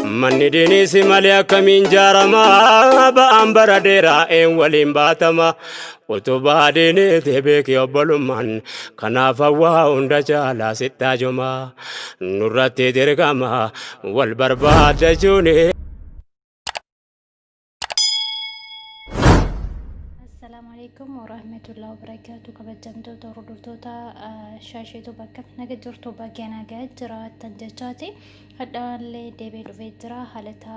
Manni diiniisi malee akkamiin jaarama ba'aan bara dheeraa een waliin baatama utubaa diiniiti beeki obbolummaan kanaaf hawwaa hunda caalaa sitti haajoma nurratti dirqama wal barbaaddachuuni. Assalaamu alaikum warahmatullahi wabarakatuh. Kabajamtoota hordoftoota shaasheetu bakka naga jirtu baga nagaa jiraattan jechaati. Hadhaallee deebi'ee dhufee jira. Haalata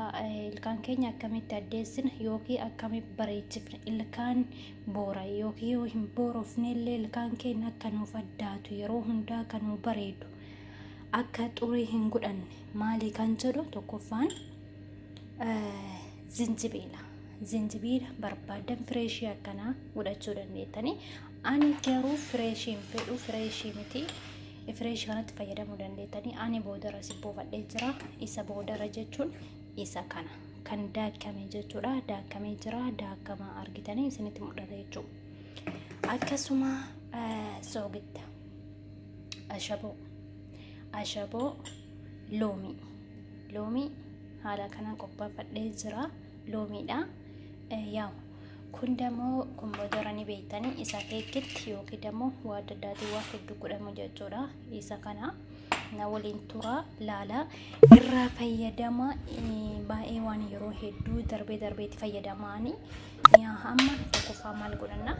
ilkaan keenya akkamitti addeessina yookiin akkamitti bareechifna ilkaan boora yookiin yoo hin boorofne illee ilkaan keenya akka nuuf addaatu yeroo hundaa akka nu bareedu akka xurii hin godhanne maali kan jedhu tokkoffaan zinjibiila. Zinjibiila barbaadan fireeshii akkanaa godhachuu dandeettanii. Ani garuu fireeshii hin fedhu fireeshii miti. Fireeshii kanatti fayyadamuu dandeettanii. Ani boodara si buufadhee jira. Isa boodara jechuun isa kana kan daakame jechuudha. Daakamee jira. Daakama argitanii isinitti mul'ata jechuudha. Akkasuma soogidda, ashaboo, ashaboo, loomii, loomii haala kanaan qophaafadhee jira. Loomiidha. Yaa'u kun dammoo kun boodara ni beektanii isa keekitti yookiin dammoo waa adda addaatiin waa hedduu godhamu jechuudha. Isa kana na waliin tura laala irraa fayyadama baay'ee waan yeroo hedduu darbee darbeetti fayyadamaani. Amma tokkoffaa maal godhanna?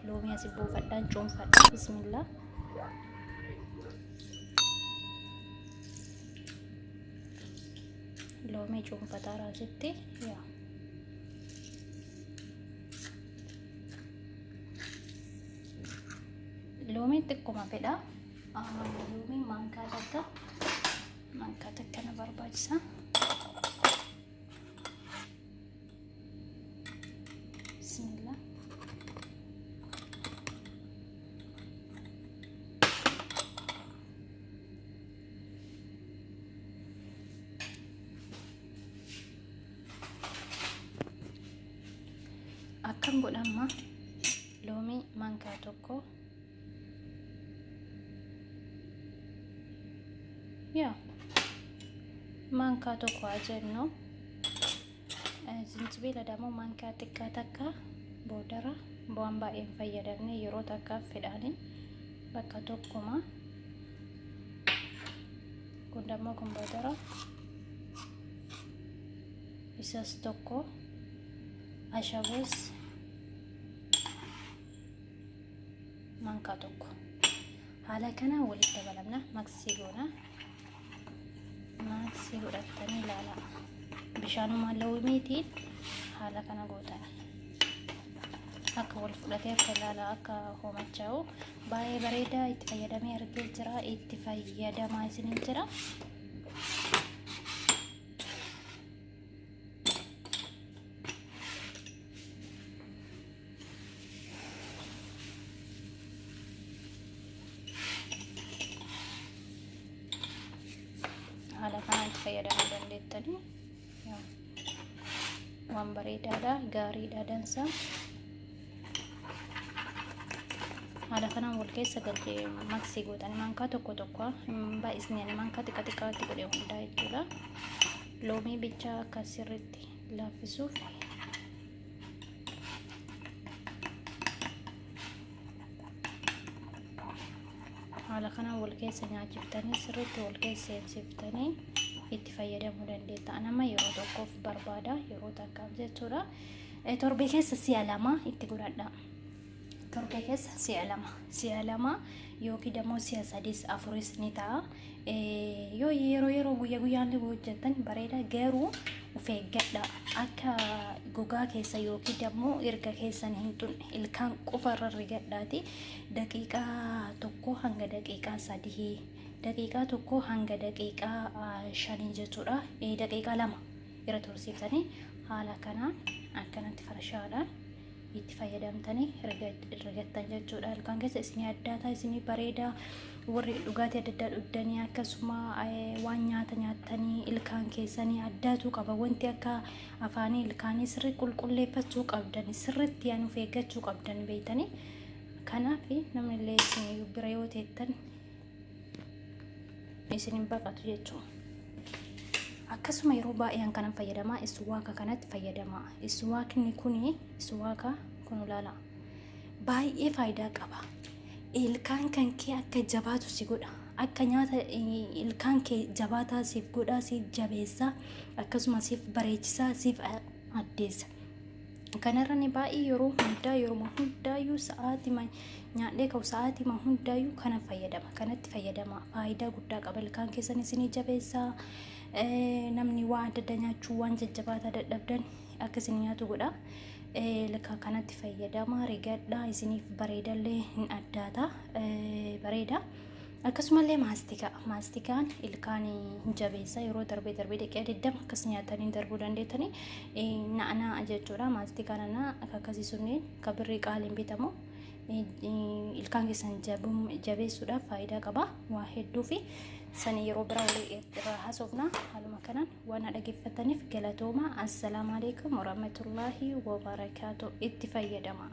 Loomii asii buufadhaan cuunfadha. Bismillah. Loomii cuunfataa raasitti yaa. Loomii xiqquma fedha. Loomii maankaa takka maankaa takka na barbaachisa. Bismillah. Akkam godhamma loomii maankaa tokko yaa maankaa tokko haa jennu. Zinjibiila dammoo maankaa xiqqaa takka boodara waan baay'ee hin fayyadamne yeroo takkaaf fedhaani bakka tokkuma. Kun dammoo kun boodara isas tokko ashaboos maankaa tokko haala kana walitti dabalamna maksii goona. Maaksii godhattanii ilaalaa. Bishaanuma loomiitiin haala kana gootan. Akka wal fudhatee akka ilaalaa akka hoomachaa'u baay'ee bareedaa itti fayyadamee argee jira. Itti fayyadamaa isiniin jira. Haala kanaan itti fayyadamuu dandeettanii waan bareedaadha, gaariidha, dansa. Haala kanaan wal keessa galchee maksii gootan maankaa tokko tokko hin baay'isne, ani maankaa xiqqa xiqqaatti godhe hundaa jechuudha. Loomii bichaa akka sirriitti laaffisuuf haala kanaan wal keessa nyaachiftanii sirriitti wal keessa seensiftanii itti fayyadamuu dandeetta. An amma yeroo tokkoof barbaada yeroo takkaaf jechuudha. Torbee keessa si'a lama itti godhadha. Torbee keessa si'a lama si'a lama yookiin immoo si'a sadis afuris ni ta'a. Yoo yeroo yeroo guyya guyyaan illee hojjettan bareeda garuu of eeggadha akka gogaa keessa yookiin immoo erga keessan hin xunne ilkaan qofa irra rigadhaati daqiiqaa tokko hanga daqiiqaa sadii daqiiqaa tokko hanga daqiiqaa shanii jechuudha daqiiqaa lama irra tursiiftanii haala kanaan akkanatti farshaadhaan itti fayyadamtanii rigattan jechuudha. Ilkaan keessa isinii addaataa isinii bareedaa warri dhugaatii adda addaa dhugdanii akkasuma waan nyaata nyaattanii ilkaan keessanii addaatuu qaba. Wanti akka afaanii ilkaanii sirri qulqulleeffachuu qabdan sirriitti yaan of eeggachuu qabdan beektanii. Kanaaf namni illee isin bira yoo teettan isin hin baqatu jechuudha. Akkasuma yeroo baay'ee kanan fayyadamaa iswaaka kanatti fayyadama. Iswaakni kuni iswaaka kun ilaala. Baay'ee faayidaa qaba. Ilkaan kan kee akka jabaatu si godha. Akka nyaata ilkaan kee jabaataa siif godha, siif jabeessa, akkasuma siif bareechisa, siif addeessa. Kanarra ni baay'ee yeroo hundaa yeroo hundaayyuu sa'aatii nyaadhee ka'u sa'aatii hundaayyuu kana fayyadama. Kanatti fayyadama. Faayidaa guddaa qaba. Ilkaan keessan isinii jabeessa. Namni waan adda addaa nyaachuu waan jajjabaataa dadhabdan akka isin nyaatu godha. Ilkaan kanatti fayyadama. Rigadhaa isiniif bareedallee hin addaata. Bareeda. Akkasumallee maastikaa. Maastikaan ilkaan hin jabeessa yeroo darbee darbee daqiiqaa 20 akkas nyaatanii darbuu dandeettanii na'anaa jechuudha. Maastikaa na'anaa akkasii sunneen kan birrii qaaliin bitamu ilkaan keessan jabeessuudhaaf faayidaa qaba. Waa hedduu fi sanii yeroo biraa walii irraa haasofna. Haaluma kanaan waan dhaggeeffataniif galatooma. Assalaamu alaikum warahmatullaahi wabarakaatu. Itti fayyadama.